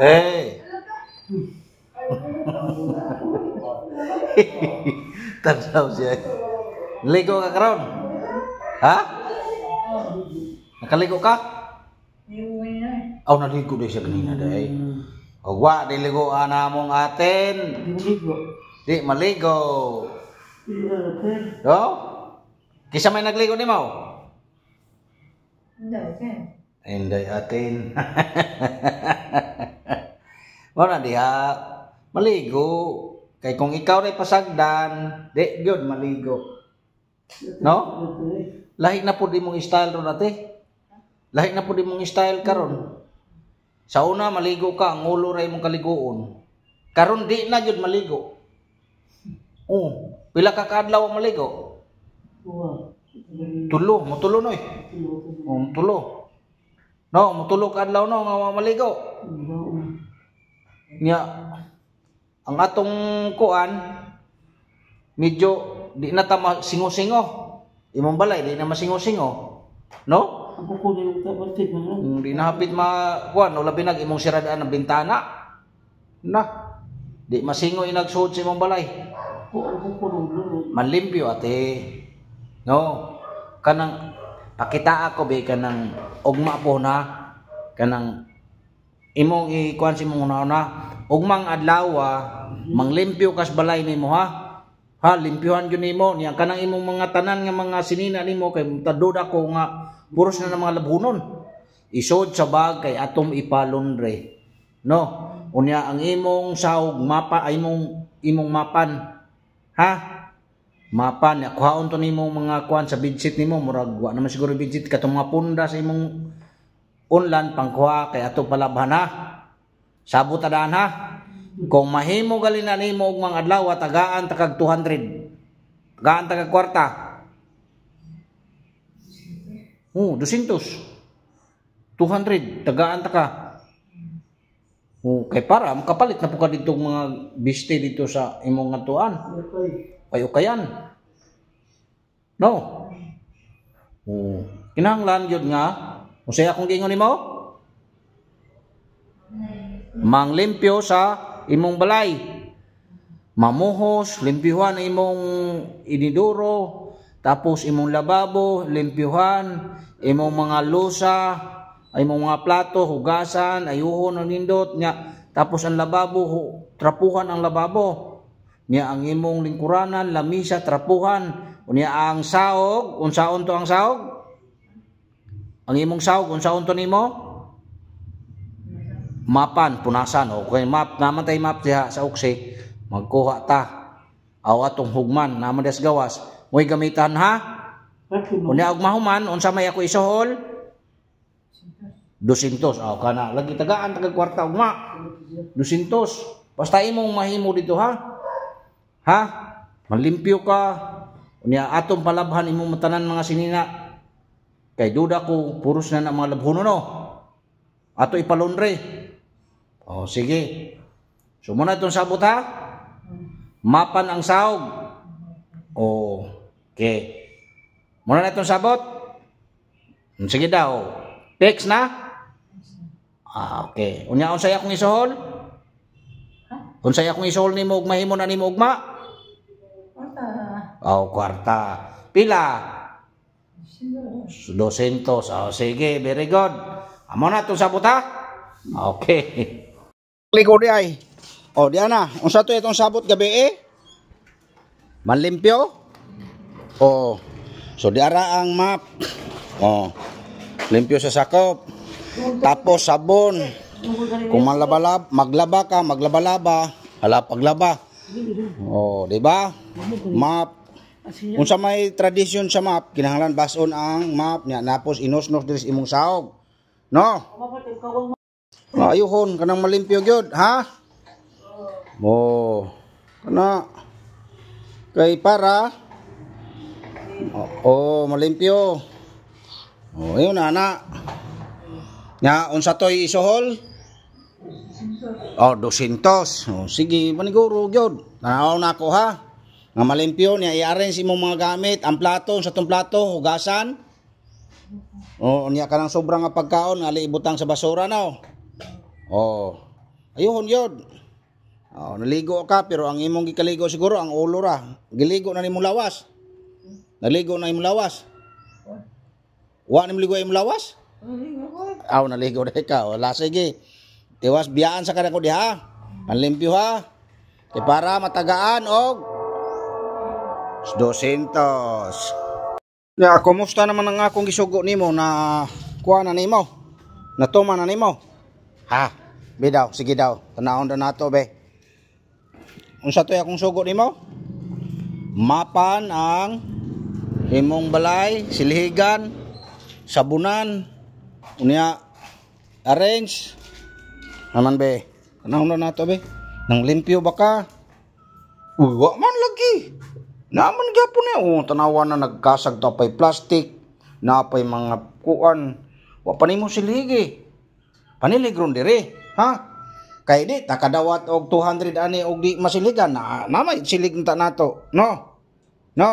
Eh. Tanaw siya. Ligo ka karon? Ha? Nakaligo ka? Aw, naligo di siya kanina day. Wa di ligo ana mong atin. Di maligo. No? Kisa may nagligo nimo? Inday atin. Wala diha maligo. Kay kung ikaw ray pasagdan, di gyud maligo. No? Lahi na pud imong style ron, ate. Lahi na pud imong style karon. Sa una maligo ka, ang ulo ra imong kaliguon. Karon di na gyud maligo. Oh, pila ka kaadlaw ang maligo? Tulo, motulo noy. Oh, motulo. No, motulo ka adlaw no nga wa maligo. Nya ang atong kuan medyo di na ta masingo-singo. Imong balay di na masingo-singo. No? Di na hapit ma kuan o labi nag imong siradaan ng bintana. Na. Di masingo inagsuod sa imong balay. Manlimpyo, ate. No. Kanang pakita ako be kanang ugma po na kanang imong ikuan sa imong una ugmang adlaw manglimpyo kas balay nimo, ha, ha, limpyohan gyud nimo niya kanang imong mga tanan nga mga sinina nimo kay taduda ko nga puros na ng mga labhunon, isod sa bag kay atom ipalundre, no? Unya ang imong sahog mapa ay imong imong mapan, ha, mapan ya, kuhaon to nimo mga kuan sa bedsheet nimo, murag wa naman siguro bedsheet, katong mga punda sa imong unlan pangkuha kay ato palabhan, ha. Sabot adaan, ha. Kung mahimo gali na nimo og mga adlaw, tagaan takag 200, tagaan takag kwarta. Oh, 200, 200 tagaan ta ka. Oh, kay para makapalit na po ka dito mga biste dito sa imong ngatuan. Kayo kayan. No. Oh, kinahanglan gyud nga unsay akong giingon nimo? Manglimpyo sa imong balay. Mamuhos, limpyuhan imong inidoro, tapos imong lababo, limpyuhan, imong mga losa, imong mga plato, hugasan, ayuhon ang nindot nya. Tapos ang lababo, trapuhan ang lababo. Nya ang imong lingkuranan, lamisa, trapuhan. Unya ang saog, unsaon to ang saog? Ang imong saog, unsaon to nimo? Mapan, punasan. Okay, map, naman tayo map diha sa uksi. Magkuha ta. Aw atong hugman, naman des gawas. Mo'y gamitan, ha? Unya og mahuman, unsa may ako isuhol? 200. Aw kana lagi tagaan taga kwarta ugma. 200. Basta imong mahimo dito, ha. Ha? Malimpyo ka. Unya atong palabhan imong matanan mga sinina. Kay duda ko puros na na mga labhono, no. Ato ipalundre. O sige. So muna itong sabot, ha. Mapan ang sahog. O, okay. Muna na itong sabot. Sige daw. Fix na? Ah, okay. Unya unsay akong isuhol? Unsay akong isuhol nimo ug mahimo na nimo ugma? Kwarta. Oh, kwarta. Pila? 200. Oh, sige, very good. Amo na itong sabot, ha? Okay. Liko di ay. Oh, di ana. Unsa to itong sabot gabi eh? Manlimpyo? Oh. So di ara ang map. Oh. Limpyo sa sakop. Tapos sabon. Kung malabalab, maglaba ka, maglabalaba, hala paglaba. Oh, di ba? Map. Unsa may tradisyon sa map, kinahanglan bason ang map niya napos inosnos diri sa imong saog. No? Ayuhon kanang malimpyo gyud, ha? Mo. Kana kay para oh, malimpyo. Oh, ayun na na. Nya unsa toy isuhol? Oh, 200. Oh, sige, maniguro gyud. Tanaw na ako, ha. Nga malimpyo niya i-arrange imong mga gamit, ang plato sa tong plato hugasan. Oh, niya kanang sobra nga pagkaon nga ibutang sa basura na. Oh. Ayuhon yun. Oh, naligo ka pero ang imong gikaligo siguro ang ulo ra. Giligo na nimong lawas. Naligo na imong lawas. Wa nimo ligo imong lawas? Aw, naligo na ka. Wala, sige. Tiwas biyaan sa kanako diha. Panlimpyo ha. Kay para matagaan og 200. Ya, kumusta naman ang akong gisugo nimo na kuha na nimo? Natuma na nimo? Ha? Be daw, sige daw. Tanawon daw nato be. Unsa to'y akong sugo nimo? Mapan ang imong balay, silhigan, sabunan, unya arrange. Naman be. Tanawon na nato be. Nang limpyo ba ka? Uy, wa man lagi. Naman gyapon niya. Oh, tanawa na nagkasag ta pay plastic, napay mga kuan. Wa pa nimo silhigi. Panilig ron dire, ha? Kay di ta kadawat og 200 ani og di masiligan na namay silig ta nato. No. No.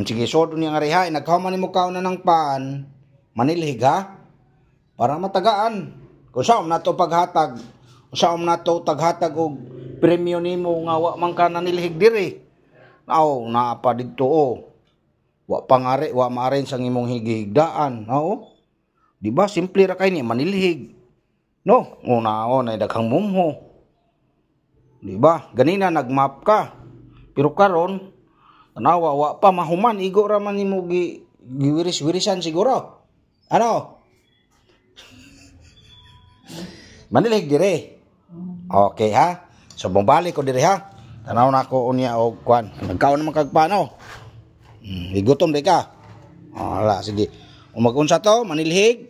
Sige, sod niya nga reha, nagkahuman nimo kaon na ng pan, manilhig ha. Para matagaan. Kung saan nato paghatag, saan nato taghatag og premyo nimo nga wa man ka nanilhig diri. Aw, naa pa didto oh. Wa pa nga wa ma-arrange ang imong higigdaan. Oo. Di ba simple ra kay ni manilhig. No, una o na daghang mumho. Di ba? Ganina nagmap ka. Pero karon tanawa wa pa mahuman, igo ra man nimo gi giwiris-wirisan siguro. Ano? Manilhig dire. Okay ha. So bumalik ko dire ha. Tanaw na ako unya og kuan. Nagkaon naman kag paano. Igutom di ka. Wala, sige. Umagunsa to, manilhig.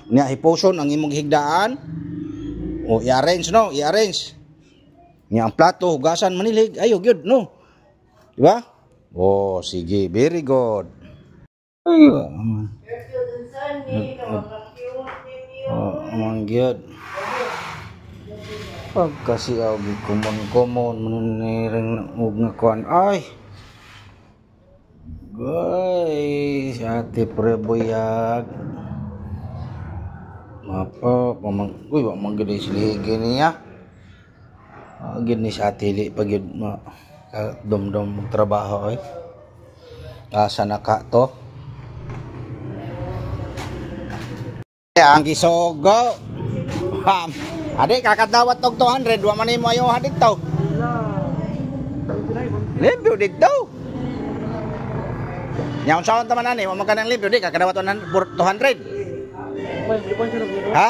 Unya hiposon ang imong higdaan. O i-arrange no, i-arrange. Nya ang plato hugasan, manilhig. Ayo gyud no. Di ba? Oh, sige, very good. Ay, oh, amang gyud. Pagkasi og kumon-kumon maniring og nga kuan ay. Guys, Ate Prebuyag. Mapa, pamang, uy, wa man gid silhigi niya. Gid ni sa ate di pag yun ma dumdum magtrabaho ay. Asa na ka to? Ang gisogo. Adi kakadawat og 200 wa man nimo ayo didto. Limpyo didto. Nya unsaon ta man ani, wa man kanang limpyo di kakadawat 200. Ha?